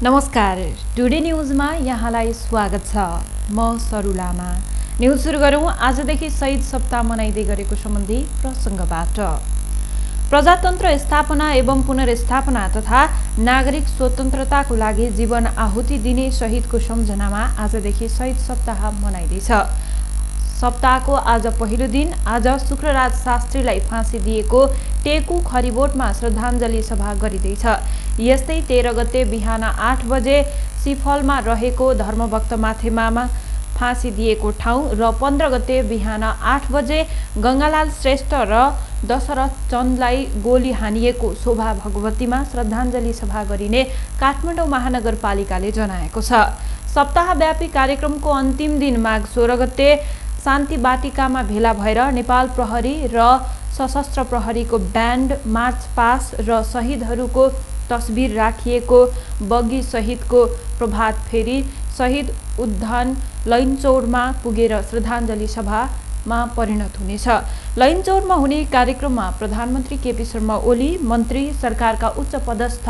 नमस्कार, टुडे न्यूजमा यहाँलाई स्वागत छ। म सरु लामा। न्यूज सुरु गरौँ आजदेखि शहीद सप्ताह मनाइदै गरेको सम्बन्धी प्रसङ्गबाट। प्रजातन्त्र स्थापना एवं पुनर्स्थापना तथा नागरिक स्वतन्त्रताको लागि जीवन आहुति दिने शहीदको सम्झनामा आजदेखि शहीद सप्ताह मनाइदैछ। सप्ताहको आज पहिलो दिन आज शुक्रराज शास्त्रीलाई फाँसी दिएको टेकु खरिबोटमा श्रद्धाञ्जली सभा गरिँदैछ। यस्तै 13 गते बिहान 8 बजे सिफलमा रहेको धर्मभक्त माथेमामा फाँसी दिएको ठाउँ र 15 गते बिहान 8 बजे गङ्गालाल श्रेष्ठ र दशरथ चन्दलाई गोली हानिएको शोभा भगवतीमा श्रद्धाञ्जली सभा गरिने काठमाडौँ महानगरपालिकाले जनाएको छ। सप्ताहव्यापी कार्यक्रमको अन्तिम दिन माघ 16 गते शान्ति बाटिकामा भेला भएर नेपाल प्रहरी र सशस्त्र प्रहरीको ब्यान्ड, मार्च पास र शहीदहरूको तस्बिर राखिएको बग्गी सहितको प्रभात फेरी शहीद उद्यान लैनचौरमा पुगेर श्रद्धाञ्जली सभामा परिणत हुनेछ। लैनचौरमा हुने कार्यक्रममा प्रधानमन्त्री केपी शर्मा ओली, मन्त्री, सरकारका उच्च पदस्थ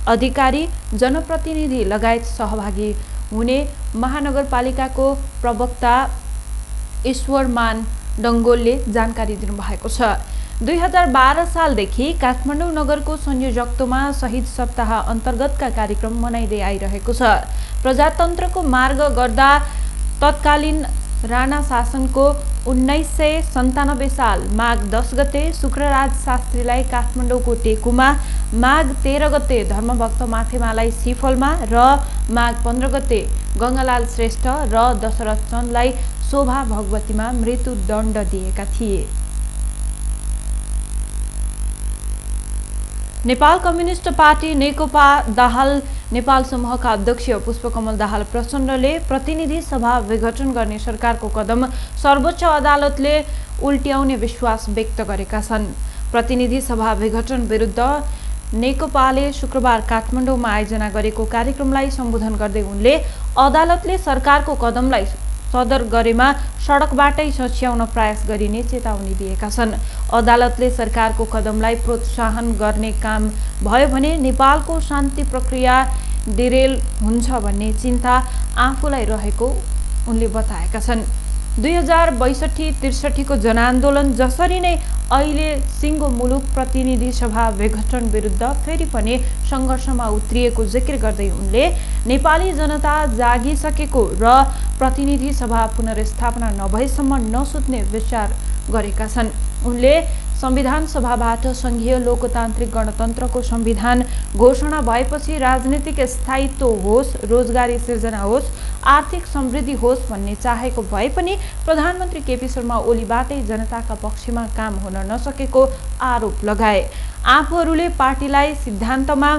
अधिकारी, जनप्रतिनिधि लगायत सहभागी हुने महानगरपालिकाको प्रवक्ता ईश्वरमान डङ्गोलले जानकारी दिनुभएको छ। 2012 सालदेखि काठमाडौँ नगरको संयोजकत्वमा शहीद सप्ताह अन्तर्गतका कार्यक्रम मनाइँदै आइरहेको छ। प्रजातन्त्रको मार्ग गर्दा तत्कालीन राणा शासनको 1997 साल माघ 10 गते शुक्रराज शास्त्रीलाई काठमाडौँको टेकुमा, माघ 13 गते धर्मभक्त माथेमालाई सिफलमा र माघ 15 गते गङ्गालाल श्रेष्ठ र दशरथ चन्दलाई शोभा भगवतीमा मृत्युदण्ड दिएका थिए। नेपाल कम्युनिस्ट पार्टी नेकपा दाहाल नेपाल समूहका अध्यक्ष पुष्पकमल दाहाल प्रचण्डले प्रतिनिधि सभा विघटन गर्ने सरकारको कदम सर्वोच्च अदालतले उल्ट्याउने विश्वास व्यक्त गरेका छन्। प्रतिनिधि सभा विघटन विरुद्ध नेकपाले शुक्रबार काठमाडौँमा आयोजना गरेको कार्यक्रमलाई सम्बोधन गर्दै उनले अदालतले सरकारको कदमलाई सदर गरेमा सडकबाटै सच्याउन प्रयास गरिने चेतावनी दिएका छन्। अदालतले सरकारको कदमलाई प्रोत्साहन गर्ने काम भयो भने नेपालको शान्ति प्रक्रिया डिरेल हुन्छ भन्ने चिन्ता आफूलाई रहेको उनले बताएका छन्। 2062-63 को जनआन्दोलन जसरी नै अहिले सिङ्गो मुलुक प्रतिनिधि सभा विघटन विरुद्ध फेरि पनि सङ्घर्षमा उत्रिएको जिकिर गर्दै उनले नेपाली जनता जागिसकेको र प्रतिनिधि सभा पुनर्स्थापना नभएसम्म नसुत्ने विचार गरेका छन्। उनले संविधान सभाबाट संघीय लोकतान्त्रिक गणतन्त्रको संविधान घोषणा भएपछि राजनीतिक स्थायित्व होस्, रोजगारी सिर्जना होस्, आर्थिक समृद्धि होस् भन्ने चाहेको भए पनि प्रधानमन्त्री केपी शर्मा ओलीबाटै जनताका पक्षमा काम हुन नसकेको आरोप लगाए। आफूहरूले पार्टीलाई सिद्धान्तमा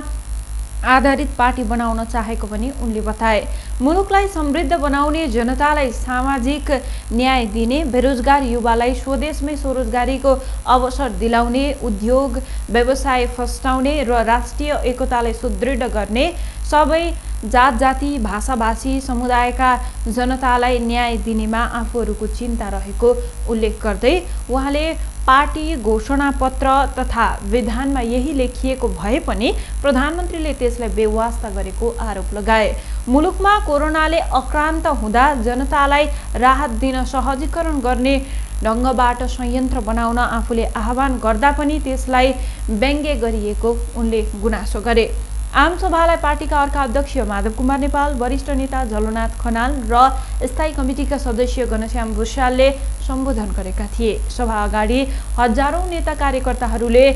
आधारित पार्टी बनाउन चाहेको पनि उनले बताए। मुलुकलाई समृद्ध बनाउने, जनतालाई सामाजिक न्याय दिने, बेरोजगार युवालाई स्वदेशमै स्वरोजगारीको अवसर दिलाउने, उद्योग व्यवसाय फस्टाउने र राष्ट्रिय एकतालाई सुदृढ गर्ने, सबै जात जाति भाषा भाषी समुदायका जनतालाई न्याय दिनेमा आफूहरूको चिन्ता रहेको उल्लेख गर्दै उहाँले पार्टी घोषणापत्र तथा विधानमा यही लेखिएको भए पनि प्रधानमन्त्रीले त्यसलाई बेवास्ता गरेको आरोप लगाए। मुलुकमा कोरोनाले आक्रान्त हुँदा जनतालाई राहत दिन सहजीकरण गर्ने ढङ्गबाट संयन्त्र बनाउन आफूले आह्वान गर्दा पनि त्यसलाई व्यङ्ग्य गरिएको उनले गुनासो गरे। आमसभालाई पार्टीका अर्का अध्यक्ष माधव कुमार नेपाल, वरिष्ठ नेता झलनाथ खनाल र स्थायी कमिटिका सदस्य घनश्याम भुषालले सम्बोधन गरेका थिए। सभा अगाडि हजारौं नेता कार्यकर्ताहरूले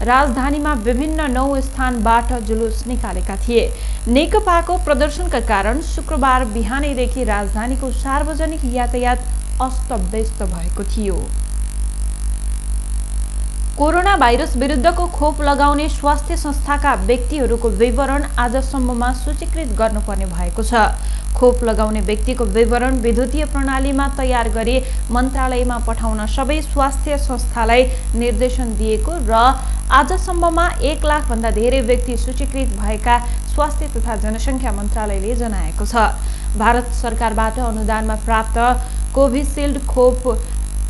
राजधानीमा विभिन्न 9 स्थानबाट जुलुस निकालेका थिए। नेकपाको प्रदर्शनका कारण शुक्रबार बिहानैदेखि राजधानीको सार्वजनिक यातायात अस्तव्यस्त भएको थियो। कोरोना भाइरस विरुद्धको खोप लगाउने स्वास्थ्य संस्थाका व्यक्तिहरूको विवरण आजसम्ममा सूचीकृत गर्नुपर्ने भएको छ। खोप लगाउने व्यक्तिको विवरण विद्युतीय प्रणालीमा तयार गरी मन्त्रालयमा पठाउन सबै स्वास्थ्य संस्थालाई निर्देशन दिएको र आजसम्ममा 1 लाख भन्दा धेरै व्यक्ति सूचीकृत भएका स्वास्थ्य तथा जनसङ्ख्या मन्त्रालयले जनाएको छ। भारत सरकारबाट अनुदानमा प्राप्त कोभिसिल्ड खोप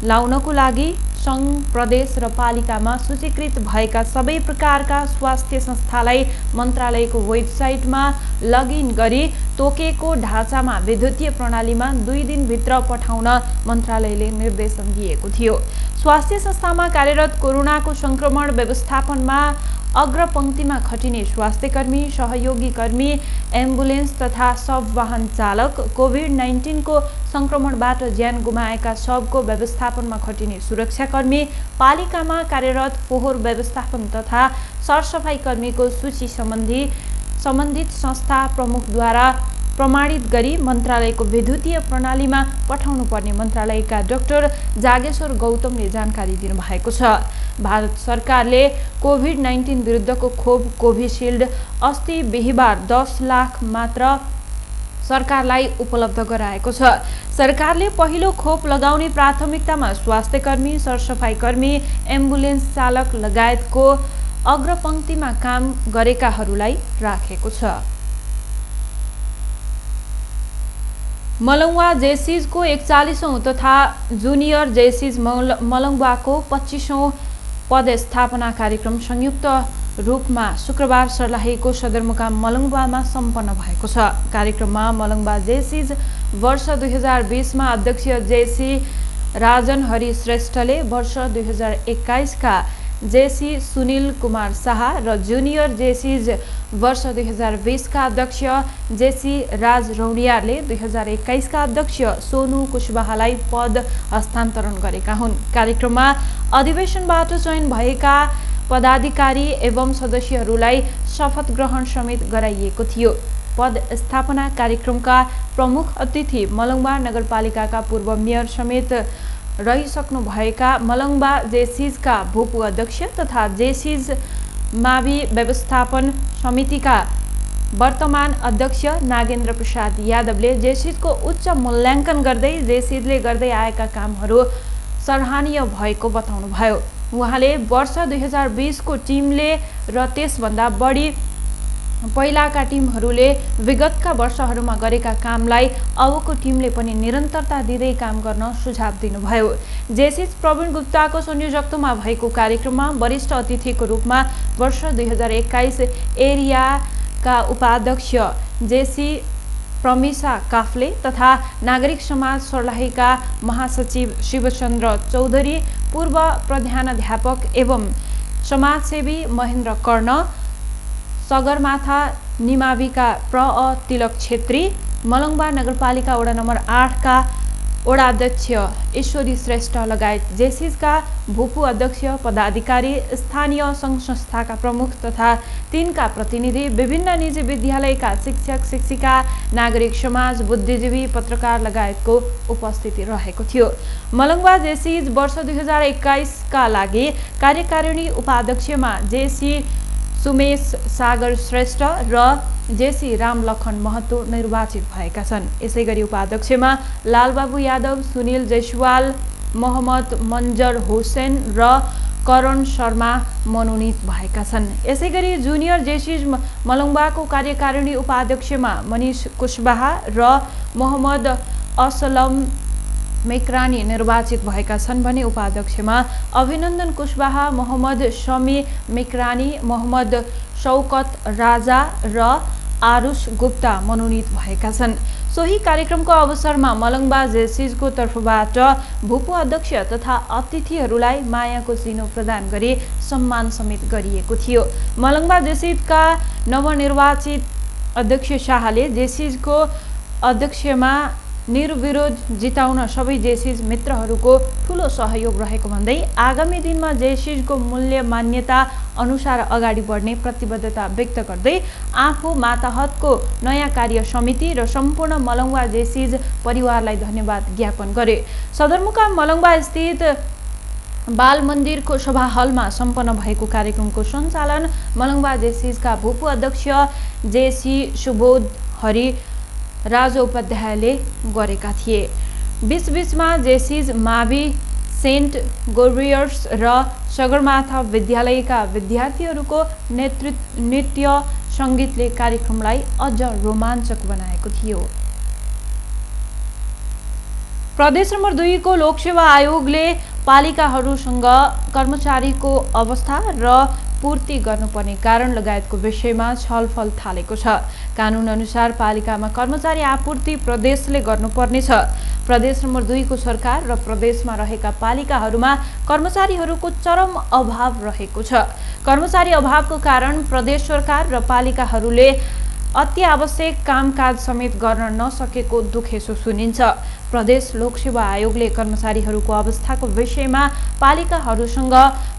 लाउनको लागि सङ्घ, प्रदेश र पालिकामा सूचीकृत भएका सबै प्रकारका स्वास्थ्य संस्थालाई मन्त्रालयको वेबसाइटमा लगइन गरी तोकेको ढाँचामा विद्युतीय प्रणालीमा 2 दिनभित्र पठाउन मन्त्रालयले निर्देशन दिएको थियो। स्वास्थ्य संस्थामा कार्यरत कोरोनाको संक्रमण व्यवस्थापनमा अग्रपङ्क्तिमा खटिने स्वास्थ्यकर्मी, सहयोगी कर्मी, एम्बुलेन्स तथा सब वाहन चालक, कोभिड-19 को संक्रमणबाट ज्यान गुमाएका सबको व्यवस्थापनमा खटिने सुरक्षाकर्मी, पालिकामा कार्यरत फोहोर व्यवस्थापन तथा सरसफाई कर्मीको सूची सम्बन्धित संस्था प्रमुखद्वारा प्रमाणित गरी मन्त्रालयको विद्युतीय प्रणालीमा पठाउनु पर्ने मन्त्रालयका डाक्टर जागेश्वर गौतमले जानकारी दिनुभएको छ। भारत सरकारले कोभिड-19 विरुद्धको खोप कोभिसिल्ड अस्ति बिहिबार 10 लाख मात्र सरकारलाई उपलब्ध गराएको छ। सरकारले पहिलो खोप लगाउने प्राथमिकतामा स्वास्थ्यकर्मी, सरसफाई कर्मी, एम्बुलेन्स चालक लगायतको अग्रपङ्क्तिमा काम गरेकाहरूलाई राखेको छ। मलङ्वा जेसिजको 41औं तथा जुनियर जेसिज मलङ्वाको 25औं पदस्थापना कार्यक्रम संयुक्त रूपमा शुक्रबार सर्लाहीको सदरमुकाम मलङ्वामा सम्पन्न भएको छ। कार्यक्रममा मलङ्वा जेसिज वर्ष 2020 मा अध्यक्ष जेसी राजन हरि श्रेष्ठले वर्ष 2021 का जेसी सुनिल कुमार शाह र जुनियर जेसिज वर्ष 2020 का अध्यक्ष जेसी राज रौनियाले 2021 का अध्यक्ष सोनु कुशवाहालाई पद हस्तान्तरण गरेका हुन्। कार्यक्रममा अधिवेशनबाट चयन भएका पदाधिकारी एवं सदस्यहरूलाई शपथ ग्रहण समेत गराइएको थियो। पद स्थापना कार्यक्रमका प्रमुख अतिथि मलङ्वा नगरपालिकाका पूर्व मेयर समेत रहिसक्नु भएका मलङ्वा जेसिजका भूपू अध्यक्ष तथा जेसिज मावि व्यवस्थापन समितिका वर्तमान अध्यक्ष नागेन्द्र प्रसाद यादवले जेसिजको उच्च मूल्याङ्कन गर्दै जेसिजले गर्दै आएका कामहरू सराहनीय भएको बताउनुभयो। उहाँले वर्ष 2020 को टिमले र त्यसभन्दा बढी पहिलाका टिमहरूले विगतका वर्षहरूमा गरेका कामलाई अबको टिमले पनि निरन्तरता दिँदै काम गर्न सुझाव दिनुभयो। जेसिज प्रवीण गुप्ताको संयोजकत्वमा भएको कार्यक्रममा वरिष्ठ अतिथिको रूपमा वर्ष 2021 एरियाका उपाध्यक्ष जेसी प्रमिसा काफ्ले तथा नागरिक समाज सर्लाहीका महासचिव शिवचन्द्र चौधरी, पूर्व प्रधानाध्यापक एवं समाजसेवी महेन्द्र कर्ण, सगरमाथा निमाविका तिलक छेत्री, मलङ्वा नगरपालिका वडा नम्बर 8 का वडाध्यक्ष ईश्वरी श्रेष्ठ लगायत जेसिजका भूपू अध्यक्ष, पदाधिकारी, स्थानीय सङ्घ संस्थाका प्रमुख तथा तिनका प्रतिनिधि, विभिन्न निजी विद्यालयका शिक्षक शिक्षिका, नागरिक समाज, बुद्धिजीवी, पत्रकार लगायतको उपस्थिति रहेको थियो। मलङ्वा जेसिज वर्ष 2021 का लागि कार्यकारिणी उपाध्यक्षमा जेसी सुमेश सागर श्रेष्ठ र जेसी रामलखन महतो निर्वाचित भएका छन्। यसैगरी उपाध्यक्षमा लालबाबु यादव, सुनिल जयसवाल, मोहम्मद मन्जर हुसैन र करण शर्मा मनोनित भएका छन्। यसैगरी जुनियर जेसिज मलङ्वाको कार्यकारिणी उपाध्यक्षमा मनिष कुशवाहा र मोहम्मद असलम मेक्रानी निर्वाचित भएका छन् भने उपाध्यक्षमा अभिनन्दन कुशवाहा, मोहम्मद शमी मेक्रानी, मोहम्मद शौकत राजा र आरुष गुप्ता मनोनित भएका छन्। सोही कार्यक्रमको अवसरमा मलङ्वा जेसिजको तर्फबाट भूपू अध्यक्ष तथा अतिथिहरूलाई मायाको चिनो प्रदान गरी सम्मान समेत गरिएको थियो। मलङ्वा जेसिजका नवनिर्वाचित अध्यक्ष शाहले जेसिजको अध्यक्षमा निर्विरोध जिताउन सबै जेसिज मित्रहरूको ठूलो सहयोग रहेको भन्दै आगामी दिनमा जेसिजको मूल्य मान्यता अनुसार अगाडि बढ्ने प्रतिबद्धता व्यक्त गर्दै आफू माताहतको नयाँ कार्य समिति र सम्पूर्ण मलङ्वा जेसिज परिवारलाई धन्यवाद ज्ञापन गरे। सदरमुकाम मलङ्वा स्थित बाल मन्दिरको सभा हलमा सम्पन्न भएको कार्यक्रमको सञ्चालन मलङ्वा जेसिजका भूपू अध्यक्ष जेसी सुबोध हरि राजा उपाध्यायले गरेका थिए। बीचबीचमा जेसिज मावि, सेन्ट गोर्बियर्स र सगरमाथा विद्यालयका विद्यार्थीहरूको नृत्य सङ्गीतले कार्यक्रमलाई अझ रोमाञ्चक बनाएको थियो। प्रदेश नम्बर 2 को लोकसेवा आयोगले पालिकाहरूसँग कर्मचारीको अवस्था र पूर्ति गर्नुपर्ने कारण लगायतको विषयमा छलफल थालेको छ। कानून अनुसार पालिकामा कर्मचारी आपूर्ति प्रदेशले गर्नुपर्नेछ। प्रदेश नम्बर 2 को सरकार र प्रदेशमा रहेका पालिकाहरूमा कर्मचारीहरूको चरम अभाव रहेको छ। कर्मचारी अभावको कारण प्रदेश सरकार र पालिकाहरूले अति आवश्यक कामकाज समेत गर्न नसकेको दुखेसो सुनिन्छ। प्रदेश लोकसेवा आयोगले कर्मचारीहरूको अवस्थाको विषयमा पालिकाहरूसँग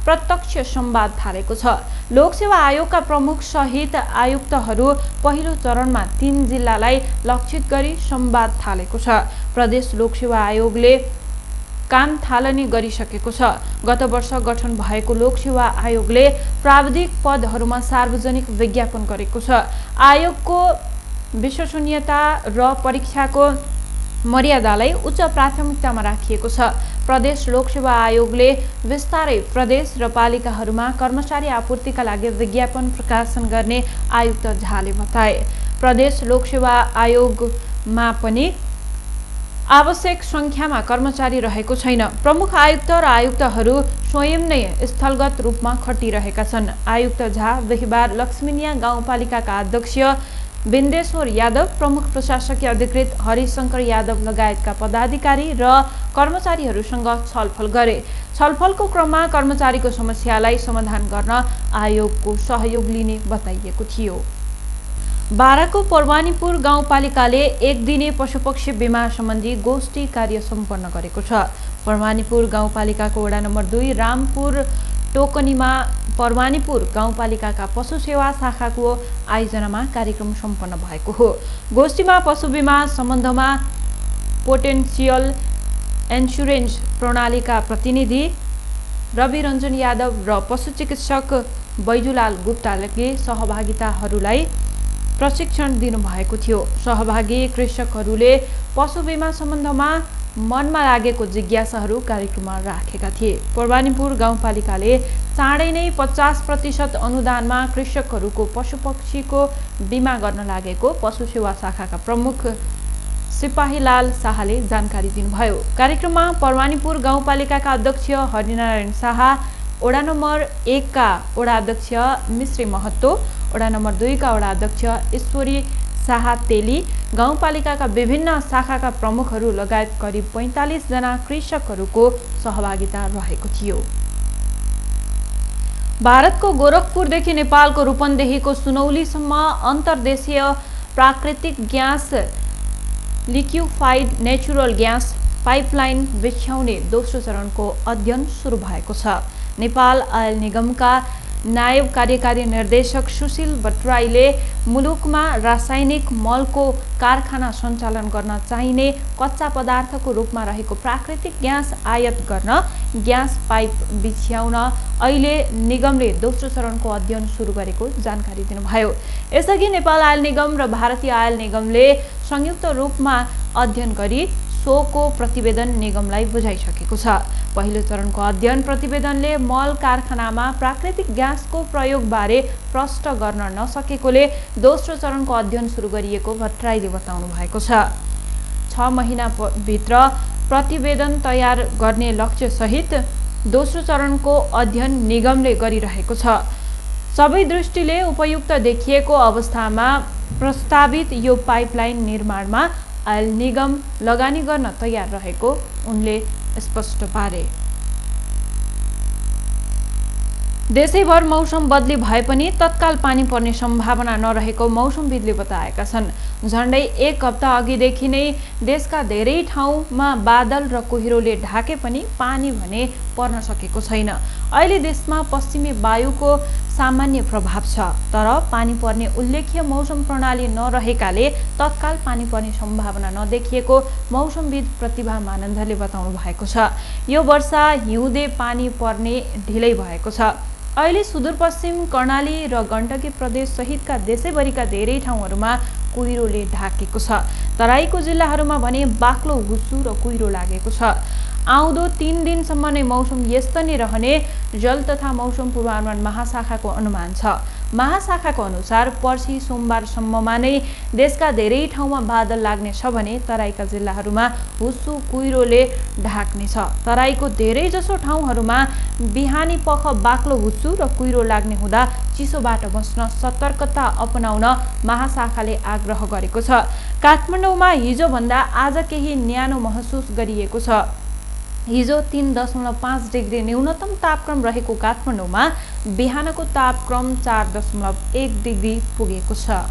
प्रत्यक्ष संवाद थालेको छ। लोकसेवा आयोगका प्रमुख सहित आयुक्तहरू पहिलो चरणमा 3 जिल्लालाई लक्षित गरी संवाद थालेको छ। प्रदेश लोकसेवा आयोगले काम थालनी गरिसकेको छ। गत वर्ष गठन भएको लोकसेवा आयोगले प्राविधिक पदहरूमा सार्वजनिक विज्ञापन गरेको छ। आयोगको विश्वसनीयता र परीक्षाको मर्यादालाई उच्च प्राथमिकतामा राखिएको छ। प्रदेश लोकसेवा आयोगले विस्तारै प्रदेश र पालिकाहरूमा कर्मचारी आपूर्तिका लागि विज्ञापन प्रकाशन गर्ने आयुक्त झाले बताए। प्रदेश लोकसेवा आयोगमा पनि आवश्यक संख्यामा कर्मचारी रहेको छैन। प्रमुख आयुक्त र आयुक्तहरू स्वयं नै स्थलगत रूपमा खटिरहेका छन्। आयुक्त झा बिहिबार लक्ष्मीनिया गाउँपालिकाका अध्यक्ष बिन्देश्वर यादव, प्रमुख प्रशासकीय अधिकृत हरिशंकर यादव लगायतका पदाधिकारी र कर्मचारीहरूसँग छलफल गरे। छलफलको क्रममा कर्मचारीको समस्यालाई समाधान गर्न आयोगको सहयोग लिने बताइएको थियो। बाराको परवानीपुर गाउँपालिकाले एक दिने पशुपक्षी बिमा सम्बन्धी गोष्ठी कार्य सम्पन्न गरेको छ। परवानीपुर गाउँपालिकाको वडा नम्बर 2 रामपुर टोकनीमा परवानीपुर गाउँपालिकाका पशु सेवा शाखाको आयोजनामा कार्यक्रम सम्पन्न भएको हो। गोष्ठीमा पशु बिमा सम्बन्धमा पोटेन्सियल इन्स्योरेन्स प्रणालीका प्रतिनिधि रवि रञ्जन यादव र पशु चिकित्सक बैजुलाल गुप्ताले सहभागिताहरूलाई प्रशिक्षण दिनुभएको थियो। सहभागी कृषकहरूले पशु बिमा सम्बन्धमा मनमा लागेको जिज्ञासाहरू कार्यक्रममा राखेका थिए। परवानीपुर गाउँपालिकाले चाँडै नै 50% अनुदानमा कृषकहरूको पशुपक्षीको बिमा गर्न लागेको पशु सेवा शाखाका प्रमुख सिपाहीलाल शाहले जानकारी दिनुभयो। कार्यक्रममा परवानीपुर गाउँपालिकाका अध्यक्ष हरिनारायण शाह, वडा नम्बर 1 का वडा अध्यक्ष मिश्री महतो, वडा नम्बर 2 का वडा अध्यक्ष ईश्वरी शाह तेली, गाउँपालिकाका विभिन्न शाखाका प्रमुखहरू लगायत करिब 45 जना कृषकहरूको सहभागिता रहेको थियो। भारतको गोरखपुरदेखि नेपालको रूपन्देहीको सुनौलीसम्म अन्तर्देशीय प्राकृतिक ग्यास लिक्युफाइड नेचुरल ग्यास पाइपलाइन बिछ्याउने दोस्रो चरणको अध्ययन सुरु भएको छ। नेपाल आयल निगमका नायब कार्यकारी निर्देशक सुशील भट्टराईले मुलुकमा रासायनिक मलको कारखाना सञ्चालन गर्न चाहिने कच्चा पदार्थको रूपमा रहेको प्राकृतिक ग्यास आयात गर्न ग्यास पाइप बिछ्याउन अहिले निगमले दोस्रो चरणको अध्ययन सुरु गरेको जानकारी दिनुभयो। यसअघि नेपाल आयल निगम र भारतीय आयल निगमले संयुक्त रूपमा अध्ययन गरी सोको प्रतिवेदन निगमलाई बुझाइसकेको छ। पहिलो चरणको अध्ययन प्रतिवेदनले मल कारखानामा प्राकृतिक ग्यासको प्रयोगबारे प्रष्ट गर्न नसकेकोले दोस्रो चरणको अध्ययन सुरु गरिएको भट्टराईले बताउनु भएको छ। 6 महिनाभित्र प्रतिवेदन तयार गर्ने लक्ष्य सहित दोस्रो चरणको अध्ययन निगमले गरिरहेको छ। सबै दृष्टिले उपयुक्त देखिएको अवस्थामा प्रस्तावित यो पाइपलाइन निर्माणमा आयल निगम लगानी गर्न तयार रहेको उनले स्पष्ट पारे। देशैभर मौसम बदली भए पनि तत्काल पानी पर्ने सम्भावना नरहेको मौसमविदले बताएका छन्। झण्डै 1 हप्ता अघिदेखि नै देशका धेरै ठाउँमा बादल र कुहिरोले ढाके पनि पानी भने पर्न सकेको छैन। अहिले देशमा पश्चिमी वायुको सामान्य प्रभाव छ, तर पानी पर्ने उल्लेख्य मौसम प्रणाली नरहेकाले तत्काल पानी पर्ने सम्भावना नदेखिएको मौसमविद प्रतिभा मानन्दले बताउनु भएको छ। यो वर्षा हिउँदे पानी पर्ने ढिलै भएको छ। अहिले सुदूरपश्चिम कर्णाली र गण्डकी प्रदेश सहितका देशैभरिका धेरै ठाउँहरूमा कुहिरोले ढाकेको छ। तराईको जिल्लाहरूमा भने बाक्लो हुस्सु र कुहिरो लागेको छ। आउँदो 3 दिनसम्म नै मौसम यस्तो नै रहने जल तथा मौसम पूर्वानुमान महाशाखाको अनुमान छ। महाशाखाको अनुसार पर्सि सोमबारसम्ममा नै देशका धेरै ठाउँमा बादल लाग्नेछ भने तराईका जिल्लाहरूमा हुस्सु कुहिरोले ढाक्नेछ। तराईको धेरैजसो ठाउँहरूमा बिहानी पख बाक्लो हुस्सु र कुहिरो लाग्ने हुँदा चिसोबाट बस्न सतर्कता अपनाउन महाशाखाले आग्रह गरेको छ। काठमाडौँमा हिजोभन्दा आज केही न्यानो महसुस गरिएको छ। हिजो 3.5 डिग्री न्यूनतम तापक्रम रहेको काठमाडौँमा बिहानको तापक्रम 4.1 डिग्री पुगेको छ।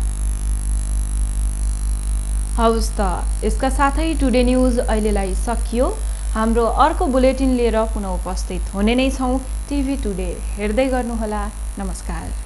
हवस् त, यसका साथै टुडे न्युज अहिलेलाई सकियो। हाम्रो अर्को बुलेटिन लिएर पुनः उपस्थित हुने नै छौँ। टिभी टुडे हेर्दै गर्नुहोला। नमस्कार।